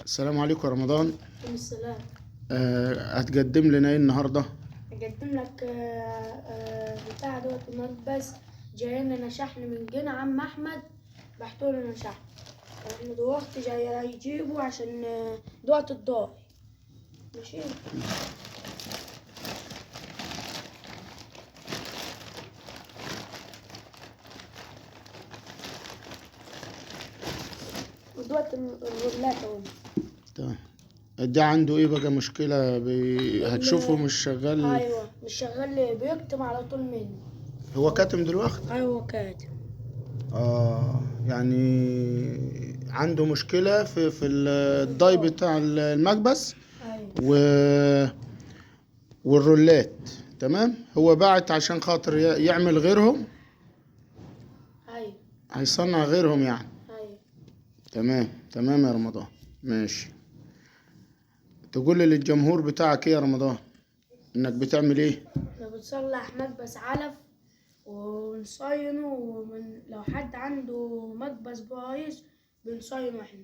السلام عليكم يا رمضان. عليكم السلام. هتقدم لنا ايه النهارده؟ اقدم لك بتاع دوت المكبس. جاي لنا شحن من جنة عم احمد، بعتوا لنا شحن. احنا دلوقتي جاي يجيبوا عشان دوت الضاي. ماشي. ودوت الرولات اهو. تمام. ده عنده ايه بقى مشكلة؟ هتشوفه مش شغال. ايوه مش شغال، بيكتم على طول منه. هو كاتم دلوقتي؟ ايوه كاتم. يعني عنده مشكلة في الضاي بتاع المكبس. ايوه. والرولات. تمام. هو بعت عشان خاطر يعمل غيرهم. ايوه هيصنع غيرهم يعني. ايوه. تمام تمام يا رمضان. ماشي. تقول للجمهور بتاعك ايه يا رمضان؟ انك بتعمل ايه؟ احنا بنصلح مكبس علف ونصينه، ومن لو حد عنده مكبس بايظ بنصينه احنا.